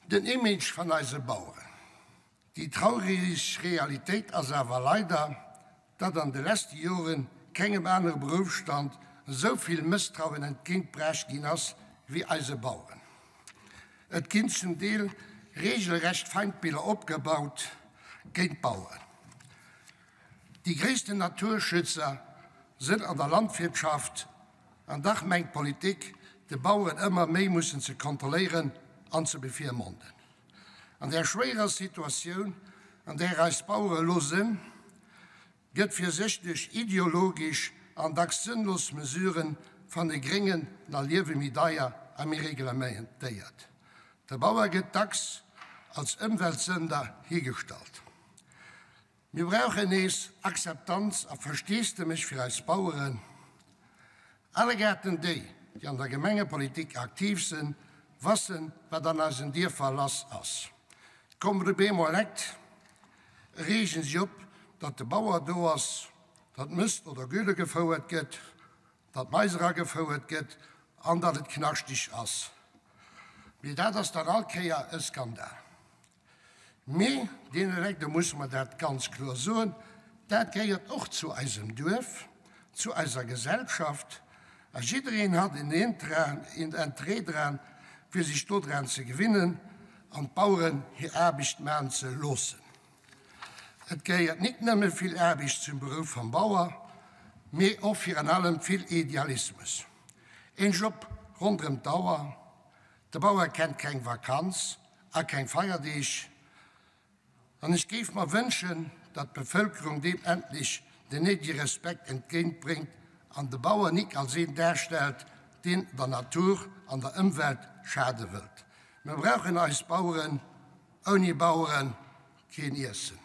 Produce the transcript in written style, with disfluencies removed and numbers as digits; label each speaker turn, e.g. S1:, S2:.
S1: Den Image van eise Baueren. Déi traureg Realitéit ass awer leider, datt an de leschte Joren kengem anere Beruffsstand esou vill Mësstrauen entgéint bruecht ginn ass wéi eise Baueren. Et ginn zum Deel regelrecht Feindbiller opgebaut géint d'Baueren. Déi gréissten Naturschützer sënn an der Landwirtschaft, an dach mengt d'Politik, de Baueren ëmmer méi mussen ze kontrolléieren an ze bevirmonden. An där schwéierer Situatioun, an där eis Bauere elo sënn, gëtt fir sech duerch ideologesch an dacks sënnlos Mesuren van de Gréngen na Liewe méi deier a méi reglementéiert. De Bauer gëtt dacks als Ëmweltsënder higestallt. Mir brauchen nees Akzeptanz a Versteesdemech fir eis Baueren. Allegaarten déi, déi an der Gemengepolitik aktiv sënn, wassen, wat an eisen Dierfer lass ass. Kommen op eemol Lekt, reegen si op, datt de Bauer do ass, datt Mëst oder Gülle gefouert gëtt, datt Mais eragefouert gëtt an datt et knaschteg ass. Mee dat ass dann all Kéier e Skandal. Mee deene Lekt, do musse mer dat ganz kloer soen, dat gehéiert och zu eisem Duerf, zu eiser Gesellschaft a jiddereen hat en Interêt dran, fir sech dodran ze gewinnen an d'Baueren hir Aarbecht maachen ze loossen. Et gehéiert nik nëmme vill Aarbecht zum Berouf vam Bauer, mee och virun allem vill Idealismus. Een Job ronderëm d'Auer, De Bauer kennt keng Vakanz a keng Feierdeeg, an ech géif mer wënschen, datt d'Bevëlkerung deem endlech den néidege Respekt entgéint bréngt an de Bauer nik als een darstellt, deen der Natur an der Ëmwelt schade wëllt. Mer brauchen eis Baueren, ouni Bauere keen Iessen.